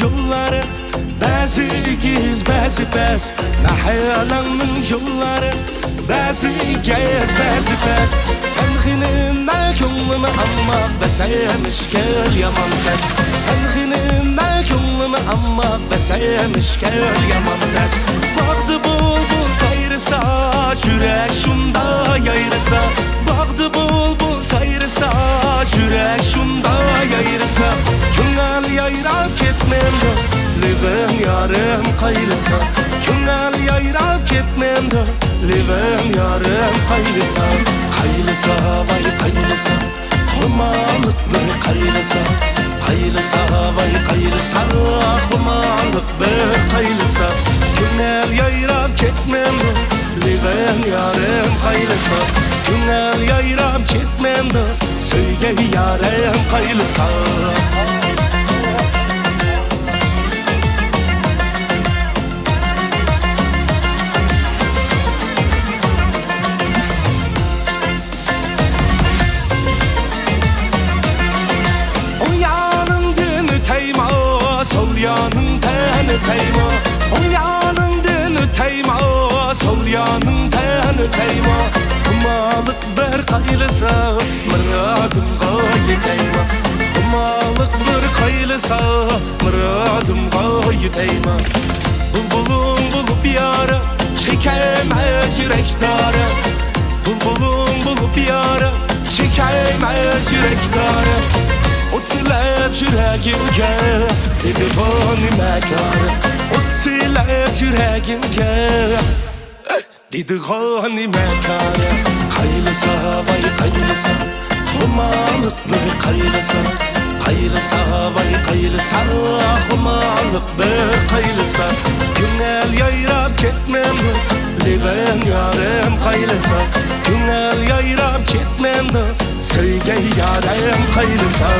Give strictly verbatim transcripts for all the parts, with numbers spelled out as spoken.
يوللار، بەزى ئېگىز، بەزى پەس، مەھەللەڭنىڭ يوللىرى، بەزى ئېگىز، بەزى پەس. سەن غېنىمنى كۆڭلىنى ئامما، بەسەمىشكەل يامان تەس. سەن غېنىمنى كۆڭلىنى ئامما، بەسەمىشكەل يامان تەس. باغدا بۇلبۇل سايرىسا، يۈرەك شۇندا يايرىسا. باغدا بۇلبۇل سايرىسا، يۈرەك شۇندا يايرىسا. كۆڭۈل يايراپ كەتمەمدۇ، لېۋىم يارىم قايرىسا. كۆڭۈل يايراپ كەتمەمدۇ، لېۋىم يارىم قايرىسا. قايرىسا، ۋاي قايرىسا. خۇمارلىق بىر قايرىسا، قايرىسا، ۋاي قايرىسا، خۇمارلىق بىر قايرىسا. كۆڭۈل يايراپ كەتمەمدۇ، لېۋىم يارىم قايرىسا. كۆڭۈل يايراپ كەتمەمدۇ، سۆيگەن يارىم قايرىسا. ئوڭ يانىڭدىن ئۆتەيما، سول يانىڭدىن ئۆتەيما. ئوڭ يانىڭدىن ئۆتەيما، سول يانىڭدىن ئۆتەيما. خۇمارلىق بىر قايرىسا، مۇرادىمغا يېتەيما. خۇمارلىق بىر قايرىسا، مۇرادىمغا يېتەيما. بۇلبۇلۇڭ بولۇپ يارا، چېكەيمە يۈرەك دارا. بۇلبۇلۇڭ بولۇپ يارا، چېكەيمە يۈرەك دارا. ئوت سېلىپ يۈرەكىمگە، دېدىغۇ نېمە كارى؟ ئوت سېلىپ يۈرەكىمگە، دېدىغۇ نېمە كارى؟ قايرىسا، ۋاي قايرىسا، خۇمارلىق بىر قايرىسا. قايرىسا، ۋاي قايرىسا، خۇمارلىق بىر قايرىسا. كۆڭۈل يايراپ كەتمەمدۇ، لېۋىم يارىم قايرىسا. كۆڭۈل يايراپ كەتمەمدۇ، سۆيگەن يارىم قايرىسا.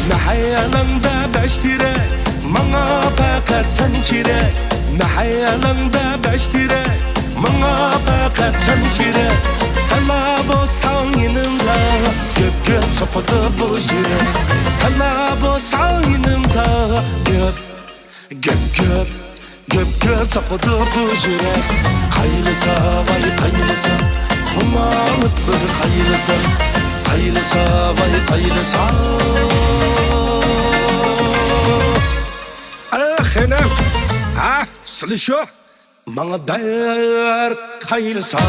مەھەللەڭدە بەش تىرەك، ماڭا پەقەت سەن كېرەك. مەھەللەڭدە بەش تىرەك، ماڭا پەقەت سەن كېرەك. سەنلا بولساڭ يېنىمدا، گۈپ-گۈپ سوقىدۇ بۇ يۈرەك. سەنلا بولساڭ يېنىمدا، گۈپ گۈپ-گۈپ، گۈپ-گۈپ سوقىدۇ بۇ يۈرەك. قايرىسا، ۋاي قايرىسا، خۇمارلىق بىر قايرىسا. قايرىسا، ۋاي قايرىسا. ئاھ، خېنىم. ھە، سىلى شۇ. ماڭا بەر قايرىسا.